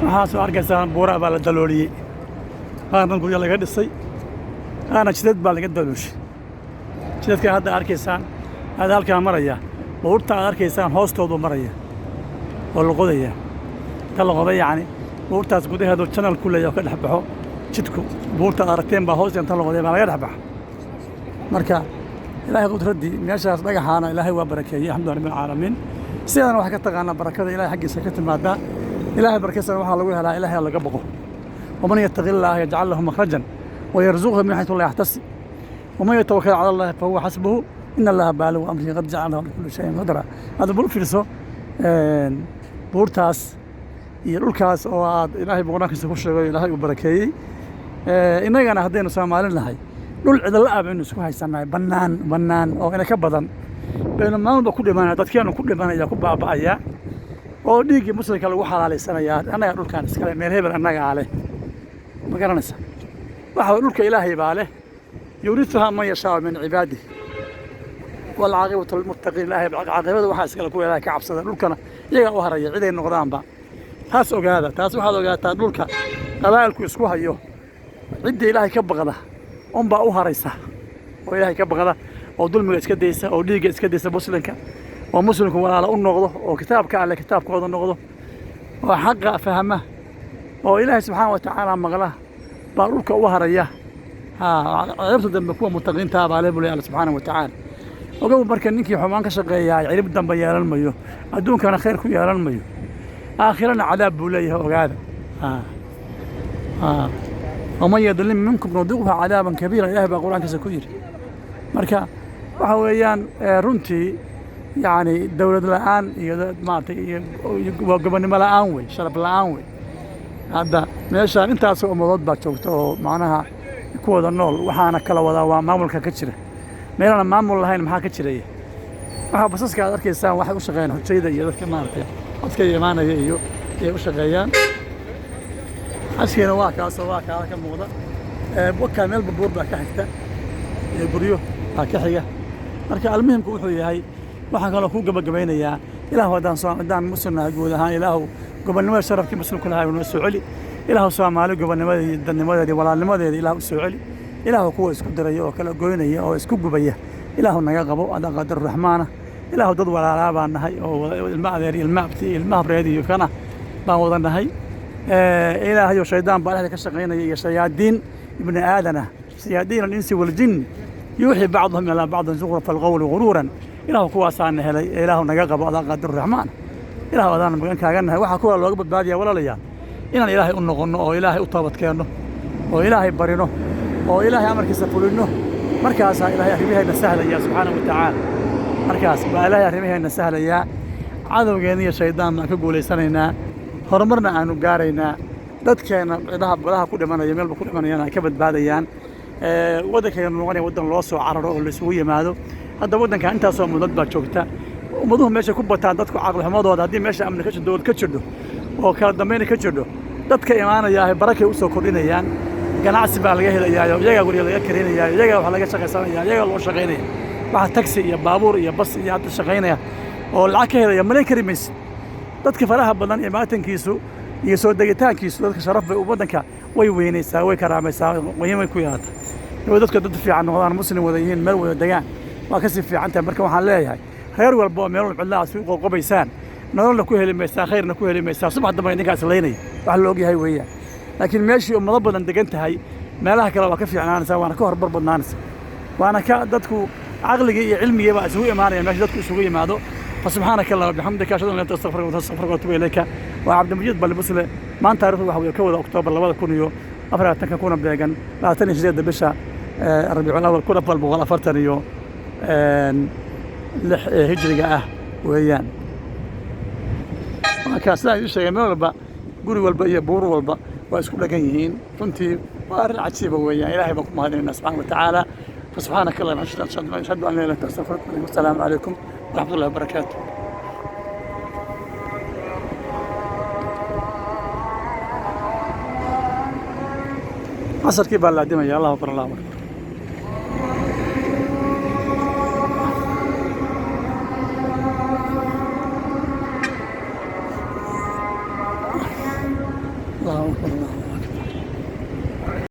Waxaasoo arkaysaan buuraha baa la dalooliyey, qaarna guryo laga dhisay, qaarna jidad baa laga dalooshay. Jidadkan hadda arkaysaan hadda halkaa maraya, buurta aad arkaysaan hoostoodu maraya oo la qodaya. Inta la qoday, yacni buurtaas gudaheedu channel ku leeyahay oo ka dhex baxo jidku. Buurta aad aragteen baa hoos inta la qoday baa laga dhex baxa. Marka Ilaahay qudraddii, meeshaas dhagaxaana Ilaahay waa barakeeyey. Alxamdu rabbil caalamiin. Sideedana waxaa ka taqaanaa barakada Ilahay xaggiisa ka timaadaa. Ilaahay barakadiisana waxaa lagu helaa Ilaahay laga boqo. ومن يتق الله يجعل له مخرجا ويرزقه من حيث لا يحتسب ومن يتوكل على الله فهو حسبه إن الله بالغ أمره قد جعل له لكل شيء قدرا. Hada bal fiirso buurtaas iyo dhulkaas oo aad Ilaahay boqorkiisa ku sheegay, Ilaahay uu barakeeyey. Innagana haddaynu Soomaali nahay, dhul cidla ah baynu isku haysanahay, bannaan bannaan oo ina ka badan baynu maalba ku dhimanaya, dadkeenu ku dhimanaya, ku baaba'aya oo dhiiggii muslimka lagu xalaalaysanayaa. Annaga dhulkaan iskale, meel hebel annagaa leh, ma garanaysa? Waxa dhulka Ilaahay baa leh. يورثها من يشاء من عباده والعاقبة للمتقين. Ilaahay caaqibada waxaa iskale kuwa Ilaahay ka cabsada. Dhulkana iyagaa u haraya ciday noqdaanba. Taas ogaada, taas waxaad ogaataa, dhulka qabaa'ilku isku hayo cidda Ilaahay ka baqda unbaa u haraysa, oo Ilaahay ka baqda oo dulmiga iska daysa oo dhiigga iska daysa muslimka, oo muslimku walaalo u noqdo, oo kitaabka Alle kitaabkooda noqdo, oo xaqa fahma, oo Ilaahay subxaana wa tacaala maqla baa dhulka u haraya. Ciribta dambe kuwa mutaqiintaa baa leh, buu leeyahay Alle subxaana wa tacaala. Ogow marka, ninkii xumaan ka shaqeeyaa cirib dambe yeelan mayo, adduunkana khayr ku yeelan mayo, aakhirana cadaab buu leeyahay. Ogaada, ومن يظلم منكم نذقه عذابا كبيرا. Ilahay baa Qur-aankiisa ku yidhi. Marka waxa weeyaan, runtii yacni dowlad la'aan iyo maaragtay iyo waa gobonnimo la'aan wey, sharaf la'aan wey. Hadda meeshaan intaasoo ummadood baa joogta oo macnaha ku wada nool, waxaana kala wadaa waa maamulka ka jira. Meelana maamul lahayn maxaa ka jiraya? Waxaa basaska aad arkaysaan waxay u shaqeeyaan xujayda iyo dadka maaragtay codka imaanaya iyo ayay u shaqeeyaan. Xajkiina waa kaasoo waa kaala ka muuqda. Wakaa meel buur baa ka xigta iyo guryo baa ka xiga. Marka almuhimku wuxuu yahay, waxaan kaloo ku gabagabaynayaa, Ilaahu haddaan muslim nahay guud ahaan, Ilaahu gobonnimada sharafkii muslimku lahaa noo soo celi. Ilaahu Soomaali gobonnimadeedii, dadnimadeedii, walaalnimadeedii Ilaahu u soo celi. Ilaahu kuwa isku diraya oo kala goynaya oo isku gubaya Ilaahu naga qabo, adaa qaadir raxmaana. Ilaahu dad walaalaa baan nahay oo ilma adeer, ilma abti, ilma habreed iyo kana baan wada nahay. Ilaahayo shaydaan baa dhexda ka shaqaynaya iyo shayaadiin ibni aadana، شياطين الإنس والجن يوحي بعضهم إلى بعض زخرف القول غرورا. Ilaahu kuwaasaana helay, Ilaahu naga qabo, adaa qaadir raxmaan. Ilaahu adaan magan kaaga nahay. Waxaa kuwa looga badbaadiya, walaalayaal, inaan Ilaahay u noqonno oo Ilaahay u toobad keenno oo Ilaahay barino oo Ilaahay amarkiisa fulinno. Markaasaa Ilaahay arrimaheena sahlaya subxaana wa tacaala. Markaas baa Ilaahay arrimaheena sahlayaa, cadowgeena iyo shaydaan baan ka guulaysanaynaa, horumarna aanu gaaraynaa, dadkeena cidaha badaha ku dhimanaya, meelba ku dhimanayana ay ka badbaadayaan, waddankeena noqonaya waddan loo soo cararo oo la isugu yimaado. Hadda waddanka intaasoo mudad baa joogta. Ummaduhu meesha ku bataan dadku caqli xumadooda, haddii meesha amni ka jiro, dowlad ka jirdho oo kala dambayna ka jirdho, dadka imaanayaa barakay u soo kordhinayaan. Ganacsi baa laga helayaayo, iyagaa gurya laga karinayaa, iyagaa wax laga shaqaysanaya, iyagaa loo shaqaynaya. Waxa taxi iyo baabuur iyo bas iyo hadda shaqaynaya oo lacag ka helaya malayn kari maysid. Dadka faraha badan ee maatankiisu iyo soo degitaankiisu dadka sharaf bay waddanka way weynaysaa, way karaamaysaa, qiimay ku yeelataa. Inuu dadka dad fiican noqdaan, muslim wada yihiin, meel wada degaan, waa kasii fiican tahay. Marka waxaan leeyahay, reer walba oo meel cidla aad isku qoqobaysaan, nololna ku heli maysaa, khayrna ku heli maysaa. Subax dambe idinkaas laynaya, wax la ogyahay weeyaan. Laakiin meeshii ummado badan degan tahay, meelaha kale waa ka fiicnaanaysaa, waana ka horumar badnaanaysa, waana ka dadku caqligii iyo cilmigii baa isugu imaanaya meesha dadku isugu yimaado. فسبحانك اللهم وبحمدك اشهد ان لا اله الا انت استغفرك واتوب اليك. Waa Cabdimajid Balibusle. Maanta taariikhdu waxa weeye 1da Oktoobar 2024-ka, kuna beegan 28-da bisha Rabiicul Awal 1446 ee hijriga ah weeyaan. Marka sidaan idiin sheegay, meel walba, guri walba iyo buur walba waa isku dhagan yihiin. Runtii waa arrin cajiiba weeyaan. Ilaahay baan ku mahadinaynaa subxaana wa tacaala. فسبحانك اللهم اشهد ان لا اله الا انت استغفرك. والسلام عليكم ورحمه الله وبركاته. Casarkii baa la adimaya. Allahu akbar, allahu akbar.